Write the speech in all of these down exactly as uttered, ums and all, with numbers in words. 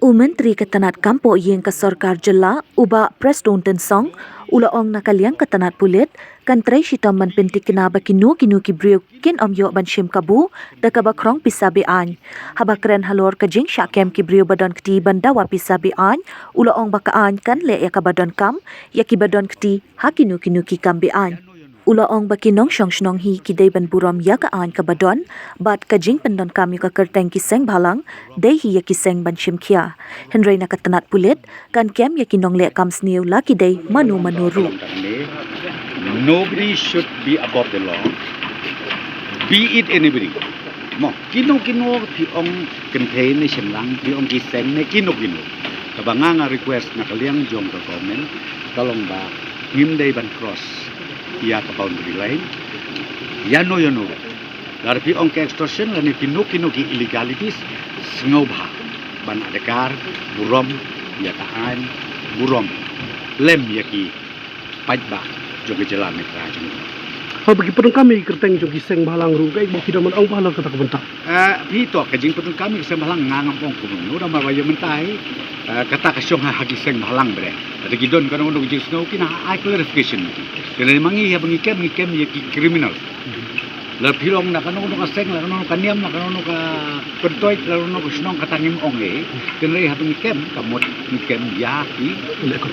U Myntri ka tnat kam poh ïing ka sorkar jylla, u Bah Prestone Tynsong, u la ong na ka liang ka tnat pulit kan trei shitom ban pynthikna ba kino kino ki briew kin ym ïoh ban shim kabu da kaba khrong pisa be-aiñ. Haba kren halor ka jingshah kem ki briew ba don kti ban dawa pisa be-aiñ, u la ong ba ka aiñ kan leh ïa kaba donkam ïa kiba don kti ha kino kino ki kam be-aiñ. U la ong ba ki nongshong shnong hi ki dei ban burom ïa ka aiñ kaba don, bad ka jingpyndonkam ïa ka kyrteng ki seng bhalang dei hi ïa ki seng ban shim khia. Hynrei na ka tnat pulit kan kem ïa ki nongleh kam sniew la ki dei mano mano ruh. Nobody should be above the law, be it anybody. Mo, kino kino phi ong kynthei ne shynrang, phi ong ki seng ne kino kino. Kaba nga nga request na ka liang jong ka government, ka long ba ngim dei ban cross ïa ka boundary line ïano ïano ruh. Lada phi ong ka extortion lane kino kino ki illegalities, sngewbha ban adkar burom ïa ka aiñ, burom lem ïa ki paidbah jong ka jylla ne ka ri jong ngi. Haba ki pyndonkam ïa ki kyrteng jong ki seng bhalang ruh, kaei ba phi dang ban ong halor kata ka bynta? Eh, phi to, ka jingpyndonkam ïa ki seng bhalang nga ngam ong kumno, namar ba ïa mynta hi, eh, kata ka shong ha, ha ki seng bhalang bret. Lada ki don kano kano ka jingsngew, kin ai clarification. Te lada ma ngi haba ngi kem, ngi kem ïa ki criminal. Lada phi long na kano kano ka seng, la kano kano ka niam, la kano kano ka kyntoit, la kano kano ka shnong, kata ngim ong ei. Hynrei haba ngi kem, ka mut ngi kem ïa ki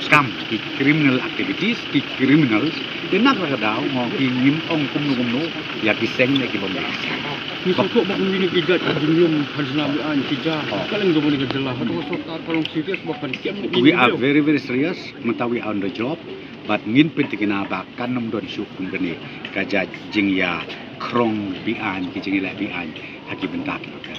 kam, ki criminal activities, ki criminals. Te na kata ka daw, mo, ki ngim ong kumno kumno ïa ki seng ne ki bym dei. Ngi sngewthuh ba kumne ki jait ki jingïum khajna be-aiñ ki jia. Oh. Ka leng jong kane ka jylla, hato ka sorkar ka long serious ba kan kem ne ki jingïum? We are very, very serious. Mynta we are on the job. Bad ngin pynthikna ba kan ym don shuh kum kane ka jait jingïakhrong be-aiñ, ki jingïaleh be-aiñ ha ki bynta kiba kut.